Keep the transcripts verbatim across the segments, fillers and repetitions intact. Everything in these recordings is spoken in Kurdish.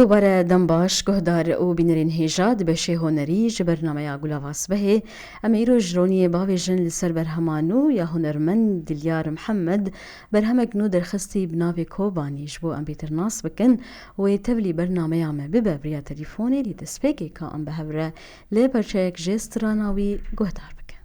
Dubare dem baş, guhdar û bînerên hêja di beşê hunerî ji bernameya Gulava Sibehê. Em ê îro ji roniyê bavêjin li ser berhema nû ya hunermend Dilyar Mihemed, berhemek nû derxistî bi navê Kobanî. Ji bo em bêtir nas bikin, wê tevlî bernameya me bibe bi riya telîfonê, lê destpêkê ka em bi hev re li perçeyek ji strana wî guhdar bikin.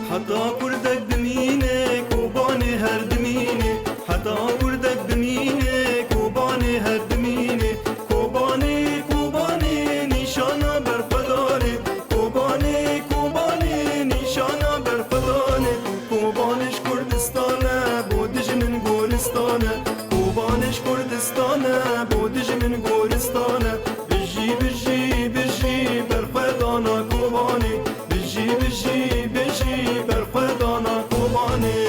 Heta kurdek dimîne, Kobanê her dimîne. Heta kurdek dimîne, Kobanê her dimîne. Kobanê, Kobanê, nîşana berxwedanê. Kobanê, Kobanê, nîşana berxwedanê. Kobanê ji Kurdistan e, bo dijmin goristan e. Kobanê ji Kurdistan e, bo dijmin goristan e. Bijî, bijî, bijî, berxwedana Kobanê. Bijî, bijî, bijî, berxwedana Kobanê.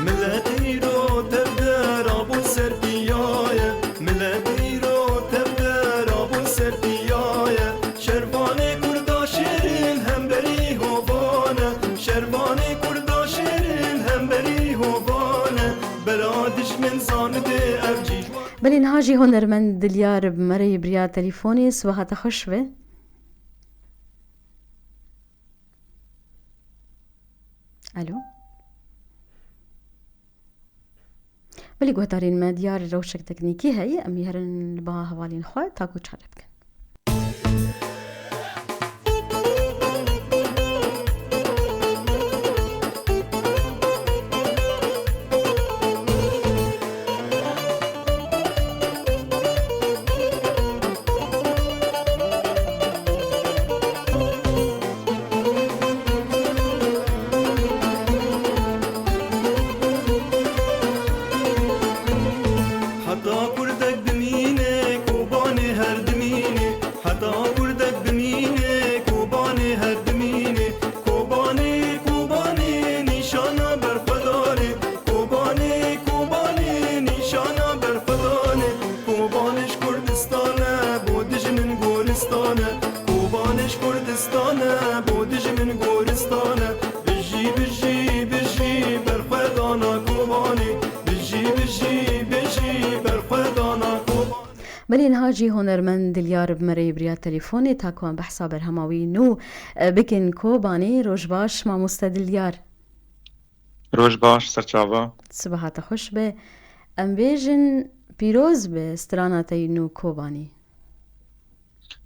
Milet îro tev de rabû ser piyaye. Milet îro tev de rabû ser piyaye. Şervanê Kurda şêrîn hemberî hovane. Şervanê Kurda şêrîn hemberî hovane. Bera dijmin zanibê ev cî ji wan Belê niha jî hunermend Dilyar bi me re yê bi riya telîfonê. Sibeha te xweş be. Alo. Belê guhdarên me, diyar rewşek teknîkî heye, em ê herin li ba hevalên xwe ta ku çare bikin. Heta kurdek dimîne, Kobanê her dimîne. Heta kurdek dimîne, Kobanê her dimîne. Kobanê, Kobanê, nîşana berxwedanê. Kobanê, Kobanê, nîşana berxwedanê. Kobanê ji Kurdistan e, bo dijmin goristan e. Kobanê ji Kurdistan e, bo dijmin goristan e. Bijî, bijî, bijî, berxwedana Kobanê. Bijî, bijî, bijî, berxwedana Kobanê. Belê niha jî hunermend Dilyar bi me re yê bi riya telefonê ta ku em behsa berhema wî nû, e, bikin Kobanê. Roj baş, mamoste Dilyar. Roj baş, serçava. Sibeha te xweş be. Em bêjin pîroz be strana te yî nû Kobanî.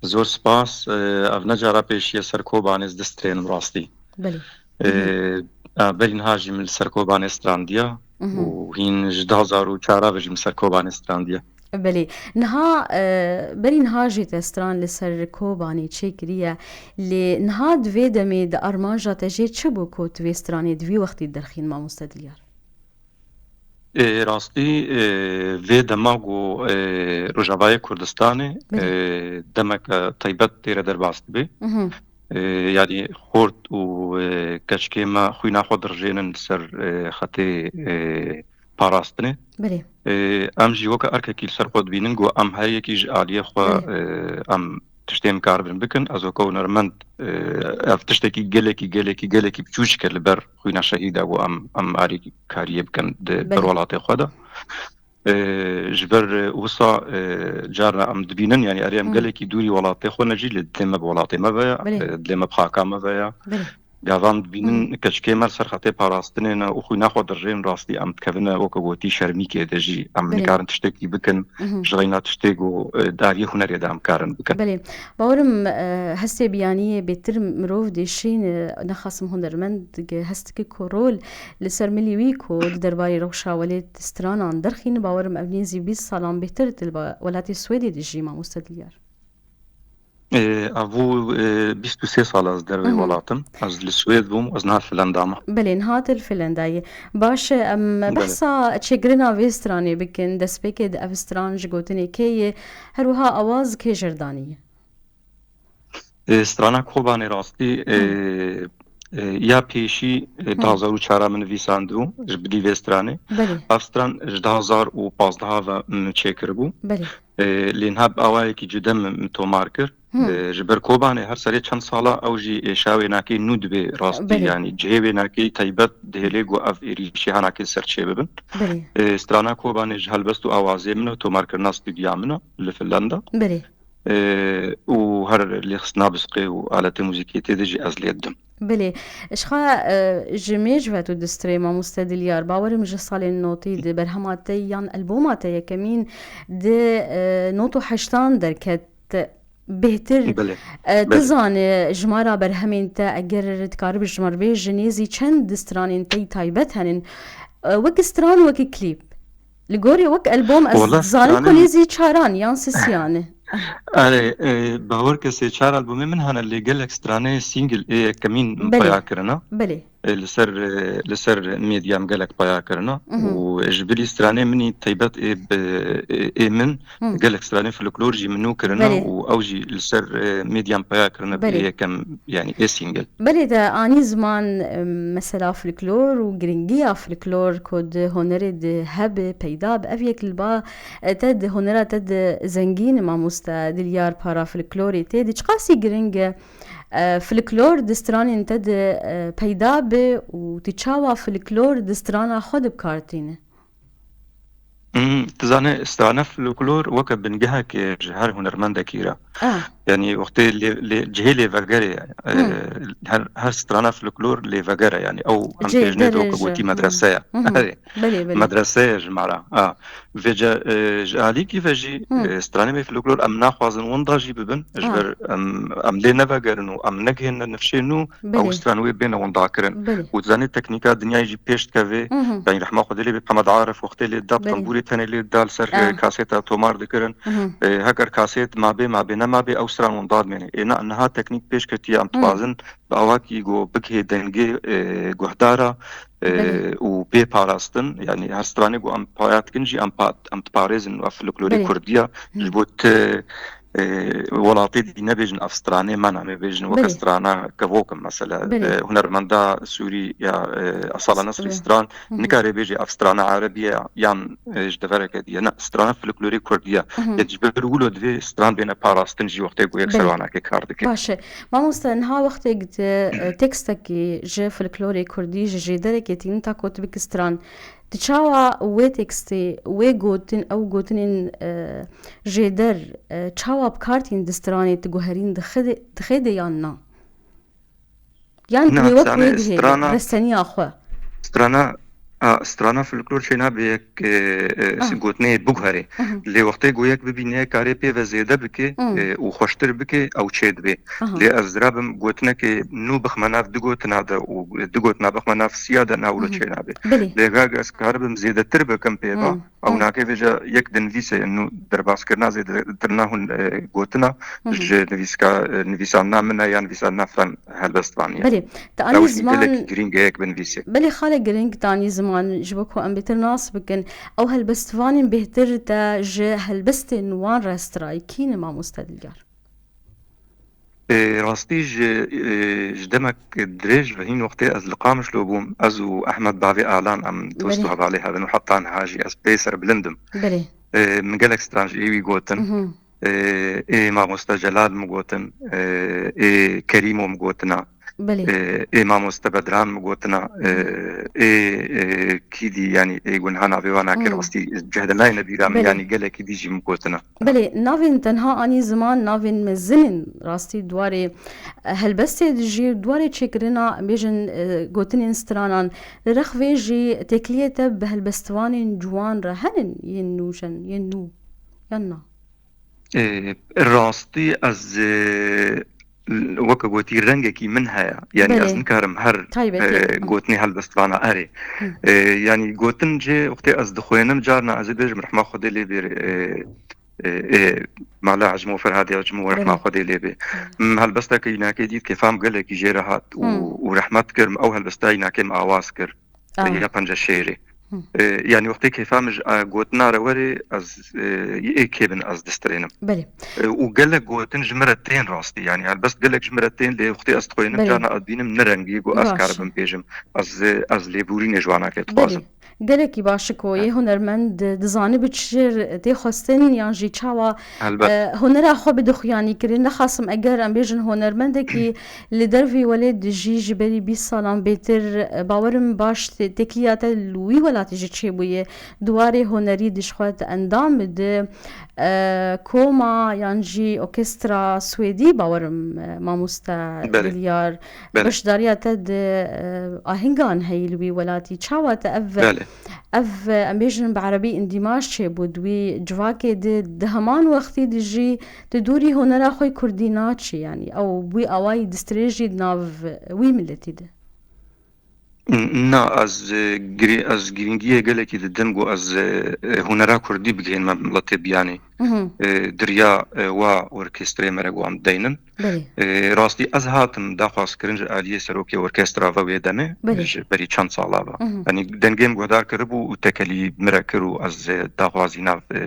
Zor spas. E, ev ne cara pêşiye ser Kobanê ez distrênim rastî. Belê. E, e, berî niha jî min li ser Kobanê strandiye Mhm. û hîn ji du hazar û çar ve jî min ser Kobanê strandiye. Belê. Niha, e, berî niha jî te stran li ser Kobanê çêkiriye. Lê niha di vê demê di armanca te jê çi bû ku tu vê stranê di vî wextî derxîn, mamoste Dilyar? Ê, rastî, ê, vê dema ku, ê, Rojavayê Kurdistanê, Belê. ê, demeke taybet tê re derbas dibe. Mhm. Ê, yanî xort û, ê, keçikê me xwîna xwe dirijênin li ser, ê, xetê, ê, parastinê. Belê. Ê, em jî weke erkekî li ser xwe dibînin ku em her yekî ji aliyê xwe, Belê. ê, em tiştê em karibin bikin. Ez weke hunermend, ê, ev tiştekî gelekî, gelekî, gelekî biçûçik e li ber xwîna şehîda ku em, em alîkariyê bikin di Belê. ber welatê xwe de. Ê, ji ber, ê, wisa, ê, carna em dibînin, yanî erê em Hı. gelekî dûrî welatê xwe ne jî, lê dilê me bi welatê me ve ya, Belê. ê, dilê me bi xaka me ve ya. Belê. Gavan dibînin keçikê me li ser xetê parastinê ne û xwîna xwe dirjên rastî em dikevine weke gotî şermîkê de jî em Belê. nikarin tiştekî bikin Mhm. ji xeyna tiştê ku, e, dariyê hunerê de em karin bikin. Belê. Bawerim, e, hestê biyaniyê bêtir mirov dêşîn, e, nexasim hunermend ge hest dike ku rol li ser milî wî ku di derbarê rewşa welêt stranan derxîn, bawerim ev nêzî bîst salan bêtir di li ba-, welatê Swêdê dijî, mamoste Dilyar. Ê, ev bû, ê, bîst û sê sal ez dervê Hmm. welatim. Ez li Swêd bûm, ez niha li Finlanda me. Belê, niha te li Finlanda ye. Baş e, em Belê. behsa çêkirina vê stranê bikin. Destpêkê di ev stran ji gotinê kê ye? Her wiha awaz kê jêr danî ye? Ê, strana Kobanê rastî, ê, Hmm. ê, ya pêşî, ê, Hmm. du hazar û çar min nivîsandibû, ji bilî vê stranê. Belê. Ev stran ji du hazar û pazdeh ve min çêkiribû. Belê. E, lê niha bi awayekî cude min, min tomar kir. Hmm. E, ji ber Kobanê her serê çend sala ew jî êşa wênakê nû dibe rastî, Belê. yanî cihê wênakê taybet dihêlê ku ev êrîşî hanakê ser çê bibin. Belê. E, strana Kobanê ji helbest û awazê min e, tomarkirina stûdya min e li Finlanda. Belê. E, û her lêxistina bisqê û aletê muzîkê tê de jî ez lê didim. Belê. Ji xwe, e, ji mêj ve tu distrê, mamoste Dilyar. Bawerim ji salên notî di berhema te yan alboma te yekemîn di, e, not û heştan derket. Bêhtir, Belê. e, Belê. dizane jimara berhemên te, eger dikaribî ji me re bêjî, nêzî çend stranên te yî taybet henin? E, wek stran, wek klîp. Li gorî wek albom ez Wala dizanim ku stranên nêzî çaran yan sisiyan e. Erê, e, bawer ke sê çar albomê min hene, lê gelek stranê single ê yekemîn Belê. paya kirina. Belê. E, li ser, e, li ser medya em gelek paya kirina. Mhm. Û ji bilî stranê min î taybet ê bi, ê, ê min, Hı. gelek stranê folklor jî min nû kirina Belê. û ew jî li ser, e, medya em paya kirina Belê. ê yekem, yanî ê single. Belê te anî ziman, e, mesela folklor û giringiya folklor ku di hunerê de hebe, peyda be, ev yek li ba, e, te di hunera te de zengîn e, mamoste Dilyar, para folklorê tê de çiqasî giring e, e, folklor di stranên te de, e, peyda be û tu çawa folklor di strana xwe de bi kar tîne? Hmm, tu zanî, strana folklor weke bingehekê ji her hunermendekî re. Ah. Yanî wextê lê, lê, cihê lêvegerê, e, Hmm. her, her strana folklor lêveger e. Yanî ew em Cihê pêjnê de derê weke ji, gotî hmm. medrese ye. Mhm. Erê. Belê, belê. Medrese ye ji me re. A. Vêce, e, ji alîkî ve jî, Hmm. e, stranê me folklor em naxwazin winda jî bibin. Ji Ah. ber em, em lê nevegerin û em negihêne nifşê nû, Belê. ew stran wê bêne winda kirin. Belê. Û tu zanî teknîka dinyayê jî pêş dikeve. Mhm. Yanî rehma Xwedê lê bê Hemed Arif wextê lê da Belê. tembûrê tenê lê da li ser, Ah. e, kasêta tomar dikirin. Mhm. E, heger kasêt mabe, mabe nemabe, ew stran winda dimêne. Ê na, niha teknîk pêş ketiye, em Mhm. dixwazin bi awakî ku bigihê dengê, e, guhdara, e, Belê. û bê parastin. Yanî her stranê ku em paya dikin jî em pa-, em diparêzin, ev folklorê Belê. Kurdiya. Hı. Ji bo ti, e, welatê dî nebêjin ev stranê me name bêjin weke Belê. strana kevok in mesela. Belê. E, hunermenda Sûrî ya, e, Asala Nasrî Belê. stran Hı hı. nikare bêje ev strana Erebî ye yan, e, ji devereke dî ye. Ne, strana folklorê Kurdî ye. Hı hı. Yek ji ber wilo divê stran bêne parastin jî wextê ku yek Belê. ser wanakê kar dike. Baş e. Mamoste, niha wextê tu, e, tekstekî ji folklorê Kurdî, ji jêderekê tînin ta ku tu bike stran, tu çawa wê tekstê, wê gotin, ew gotinên, e, jêder, e, çawa bi kar tînin di stranê tu guherîn dixê de, dixê de yan na? Yan Na, wek yani wê dihê strana, resteniya xwe. Strana, a, strana folklor çê nabe yek, e, e, Ah. gotinê biguherê. Mhm. Lê wextê ku yek bibîne karê pê ve zêde bike, Hmm. e, û xweştir bike, ew çê dibe. Aha. Lê ez dirabim gotinekê nû bixme nav du gotina de û du gotina bixme nav siya de, na wilo Mhm. çê nabe. Belê. Lê ga ez karibim zêdetir bikim pê ve, Hmm. ew Hmm. nake vêca yek dinivîse nû derbaskirina zêdetir na hûn, e, gotina Mhm. ji nivîska, e, nivîsandina min e ya nivîsandina filan helbestvanî ye. Belê, te anî Ew jî ziman gelekî girîng e yek binivîse. Belê xale, girîng te anî ziman ji bo ku em bêtir nas bikin. Ew helbestvanên bêhtir te ji helbestên wan re strayî kî ne, mamoste Dilgar? Ê, rastî ji, ê, ji demek dirêj ve hîn wextê ez li Qamişlo bûm, ez û Ehmed Bavê Alan em dost û Belê. hevalê hev in û heta niha jî ez pê serbilind im. Belê. Ê, min gelek stran ji ê wî gotin. Mhm. Ê, ê mamoste Celal min gotin, ê, ê Kerîmo min gotina. Belê. Ê, ê mamoste Bedran min gotina, ê, ê, ê, kî dî, yanî ê gunha navê wana kir, Hmm. rastî cih de nayne bîra min, Belê. yanî gelekî dî jî min gotina. Belê, navên tenha anî ziman, navên mezin in, rastî di warê, e, helbestê de jî, di warê çêkirina, em bêjin, e, gotinên stranan. Li rex vê jî têkiliyê te bi helbestvanên ciwan re henin yên nûjen, yên nû, yan na? Ê, rastî ez, ê, weke gotî rengekî min heye. Yanî ez Belê. nikarim her, Taybetî. ê, Hı. gotinê helbestvana erê. Hı. Ê, yanî gotin jê wextê ez dixwênim carna ez ê bêjim rehma Xwedê lê bê, ê, ê, ê, Mala Ecmo, Ferhadê Ecmo, rehma Belê. Xwedê lê bê. Hı. Min helbesteke înakê dît, kêfa min gelekî jê re hat û, Hı. û rehmet kir, min ew helbesta înakê min awaz kir. Ah. Ya Penceşêrê. Hı. E, yanî wextê kêfa min ji, e, gotina re werê, ez, e, yê kê bin ez distrênim. Belê. E, û gelek gotin ji min re tên rastî. Yanî helbest gelek ji min re tên, lê wextê ez dixwênim Belê. carna ez dibînim ne rengî ku ez Baş. karibim bêjim. Ez, e, ez lêbûrînê ji wana kê Belê. dixwazim. Gelekî baş e ku yê He. hunermend dizanî bi çi tê xwestin yan jî çawa, Helbet. e, hunera xwe bide xuyanîkirin. Nexasim eger em bêjin hunermendekî li dervî welêt dijî ji berî bîst salan bêtir, e, bawerim baş tê-, têkiliya te li wî welatî jî çêbûye. Di warê hunerî de ji xwe tu endam bide, e, koma yan jî orkestra Swêdî bawerim, e, mamoste Belê. Dilyar. Belê. Beşdariya te di, e, ahingan heyî li wî welatî. Çawa te ev, Belê. ev, e, em bêjin bi erebî îndîmaj çêbû di wî civakê de, di heman wextî de jî tu dûrî hunera xwe kurdî naçî, yanî ew wî awayî distrêjî di nav wî miletî de? Na, ez, e, girî-, ez girîngiyê gelekî didim ku ez, e, e, hunera kurdî bigihînme miletê biyanî. Mhm. E, di riya, e, wa orkestrê me re ku em deynin. Belê. E, rastî ez hatim daxwazkirin ji aliyê serokê orkestra ve wê demê, Belê. ji berî çend sala ve. Mhm. Yanî dengê min guhdar kiribû û tekelî min re kir û ez, e, daxwazî nav, e,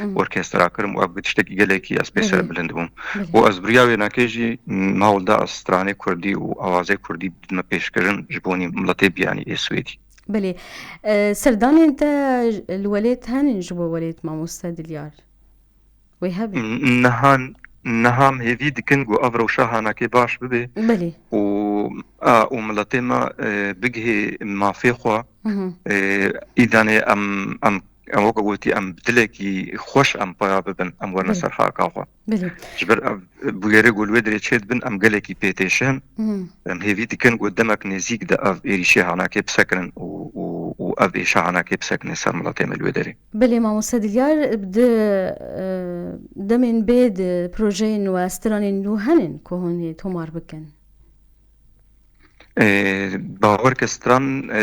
Mhm. orkestra kirim û ev tiştekî gelekî ez pê Belê. serbilind bûm. Belê. Û ez bi riya wênakê jî, m, hewlda ez stranê kurdî û awazê kurdî bidime pêşkirin ji bo nî miletê biyanî ê Swêdî. Belê. E, serdanên te li welêt henin ji bo welêt mamoste Dilyar? Wê hebe? N-, niha, niha em hêvî dikin ku ev rewşa hanakê baş bibe Belê. û, a, û miletê me, e, bigihê mafê xwe. Mhm. E, îdanê em, em, em weke gotî em bi dilekî xweş em paya bibin, em werne Belê. ser xaka xwe. Belê. Ji ber ev bûyerê ku li wê derê çêdibin, em gelekî pê têşin. Hmm. Em hêvî dikin ku demek nêzîk de ev êrîşê hanakê bisekinin û, û, û ev êşa hanakê bisekine ser miletê me li wê derê. Belê, mamoste Dilyar, di, e, demên bê de projeyên we, stranên nû henin ku hûn ê tomar bikin? E, bawer ke stran, e,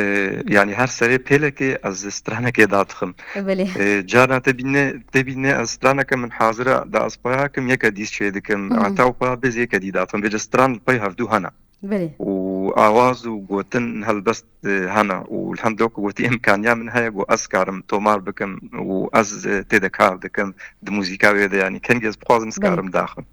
yanî her serê pêlekê ez stranekê dadixim. Belê. E, carna te bîne, te bîne ez straneke min hazir e, da ez paya kim, yeke dîs çê dikim. Mhm. Heta û paya bêz yeke dî dadixim. Vêce stran li pey hevdû hene. Belê. Û awaz û gotin helbest, e, hene. Û li hemdok gotî îmkaniya min heye ku ez karim tomar bikim û ez, e, tê de kar dikim. Di muzîka wê de, yanî kengî ez bixwazim, ez Belê. karim daxim.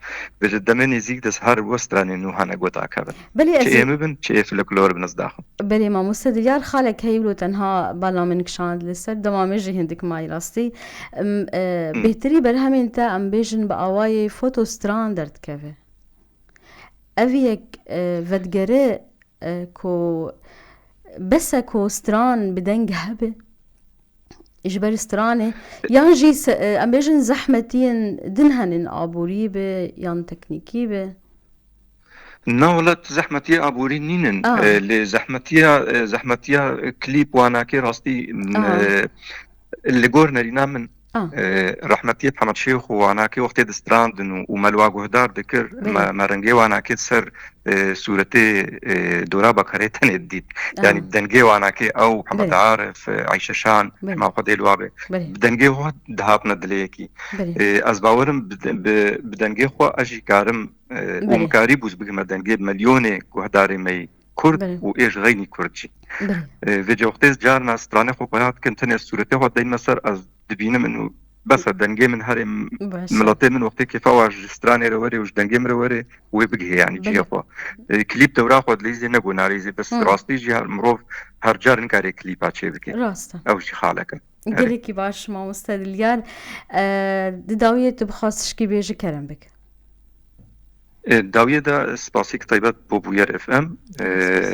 Vêce demê nêzîk de her westranê nû hene gota kevin. Belê, Çi ez ê min bin, çi ê folklor bin, ez daxim. Belê, mamoste Dilyar, xalek heyî wilo tenha bala min kişand li ser, dema min jî hindik mayî rastî. Em, e, Hmm. bêhtirî berhemên te, em bêjin, bi awayê fotostran derdikeve. Ev yek, e, vedigere, e, ku bes e ku stran bi deng hebe ji ber stranê, yan jî se-, e, em bêjin zehmetiyên din henin, aborî be yan teknîkî be? Na, wele tu zehmetiya aborî nînin. Ah. E, lê zehmetiya, e, zehmetiya klîp wanakê rastî, m, Ah. e, li gor nerîna min, Ah. e, rehmetiyê Mihemed Şêx û wanakê wextê distrandin û, û me li wa guhdar dikir, Belê. me, me rengê wanakê ser, e, sûretê, e, dora bakarê tenê didît. Ah. Yanî dengê wanakê ew, Mihemed Belê. Arif, e, Eyşe Şan, Belê. hema Xwedê li wa be. Belê. Bi dengê xwe dihatine dilê yekî. Belê. E, ez bawerim bi de-, bi, bi dengê xwe ez jî karim, e, û Belê. min karîbû ez bigime dengê milyonê guhdarê me yî. Kurd Belê. û ê ji xeynî Kurd jî. Belê. E, vêce wextê ez carna stranê xwe paya dikim, tenê sûretê xwe deyme ser, ez dibînim û bes e, dengê min herê m-, Baş e. miletê min wextê kêfa wa ji stranê re were û ji dengê min re were, wê bigihê, yanî Belê. cihê xwe. E, klîp dewra xwe dileyîzê ne gunareyîzê, bes Hı. rastî jî her mirov her car nikare klîpa çê bike. Rast e. Ew jî xalek e. Erê. Gelekî baş, mamoste Dilyar. E, di dawiyê tu bixwaz tişkî bêjî, kerem bike. E, dawiyê de spasîk taybet bo Bûyer F M, e,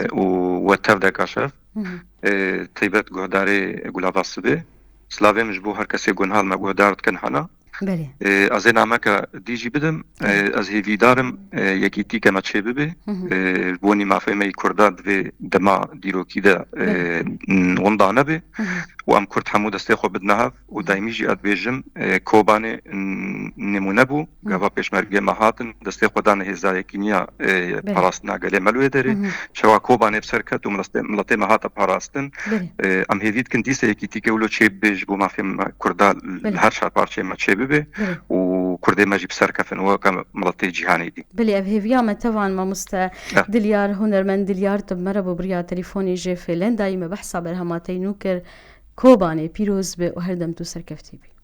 û we tev de kaşev. Hı hı. E, taybet guhdarê Gulava Sibê. Silavê min ji bo her kesê ku niha me guhdar dikin hena. Belê. E, ez ê nameke dî jî bidim. E, Belê. Ez hêvîdar im, e, yekîtîke me çê bibe. Hı hı. E, ji bo nî mafê me yî Kurda di vê dema dîrokî de, e, Belê. Winda nebe. Hı hı. Û em Kurd hemû destê xwe bidine hev. Û daîmî jî ez dibêjim, e, Kobanê, n-, nimûne bû. Hı. Gava pêşmergê me hatin, destê xwe dane hêza yekîniya, e, Belê. Parastina gelê me li wê derê. Hı hı. Çawa Kobanê bi ser ket û miletê, miletê me hate parastin. Belê. E, em hêvî dikin dîsa yekîtîke wilo çê bibe ji bo mafê me Kurda li Belê. Her çar parçeyê me çê bibe Belê. Û Kurdê me jî bi ser kefin weke miletê cîhanê dî. Belê, ev hêviya me tevan mamoste Eh. Dilyar, hunermend Dilyar, tu bi me re bû bi riya telefonê jê fêlen dayî me behsa berhema te yî nû kir. Kobanê pîroz be û her dem tu serkeftî bî.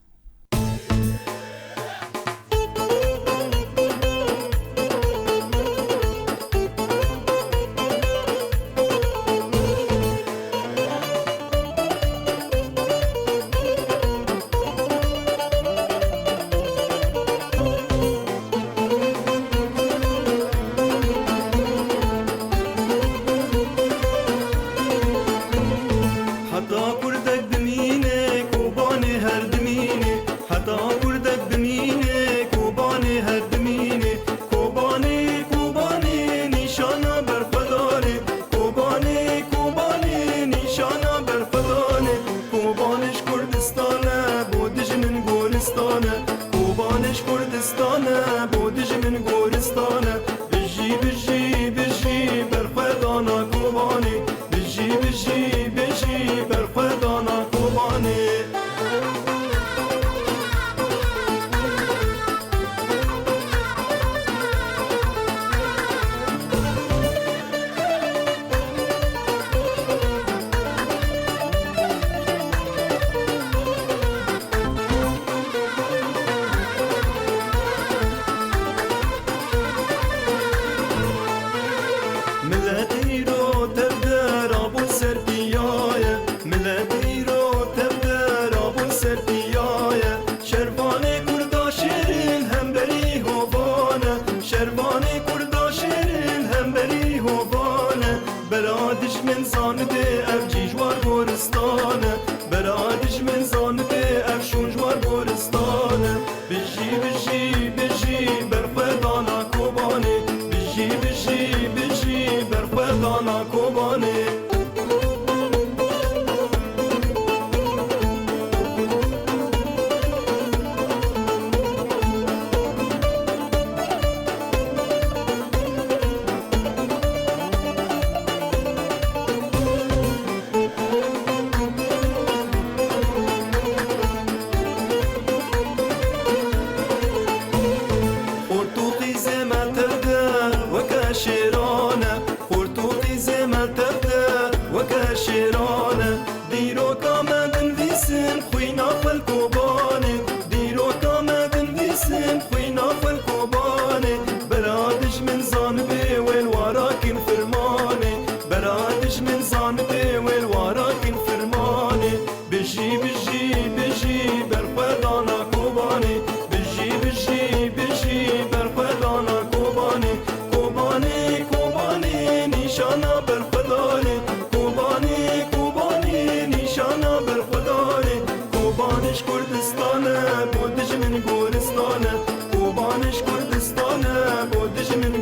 Heta kurdek bimîne, Kobanê her dimîne. Heta kurdek bimîne, Kobanê her dimîne. Kobanê, Kobanê, nîşana berxwedanê. Kobanê, Kobanê, nîşana berxwedanê. Kobanê ji Kurdistan e, bo dijmin goristan e. Kobanê ji Kurdistan e, bo dijmin goristan e. Bijî, bijî, bijî, berxwedana Kobanê. Bijî, bijî, bijî, berxwedana Kobanê. Milet îro tev de rabû ser piya ye. Milet îro tev de rabû ser piya ye. Şervanê Kurda şêrin hemberî hovan e. Şervanê Kurda şêrin hemberî hovan e. Bera dijmin zanibê ev cî ji war goristan e. Bera dijmin zanibê ev şûn ji war goristan e. Bijî, bijî, bijî, berxwedana Kobanê. Bijî, bijî, bijî, berxwedana Kobanê. Xort û qîzê me tev de weke şêran e. Xort û qîzê me tev de weke şêran e. Dîroka me dinivîsin xwîna xwe li Kobanê. Dîroka me dinivîsin xwîna xwe li Kobanê. Bera dijmin zanibê wê li wara kin firmanê. Bera dijmin zanibê wê li wara kin firmanê. Bijî, bijî, bijî, berxwedana Kobanê. Bijî, bijî, bijî, berxwedana Kobanê. Kobanê, Kobanê, nîşana berxwedanê. Kobanê, Kobanê, nîşana berxwedanê. Kobanê ji Kurdistan e, bo dijmin goristan e. Kobanê ji Kurdistan e, bo dijmin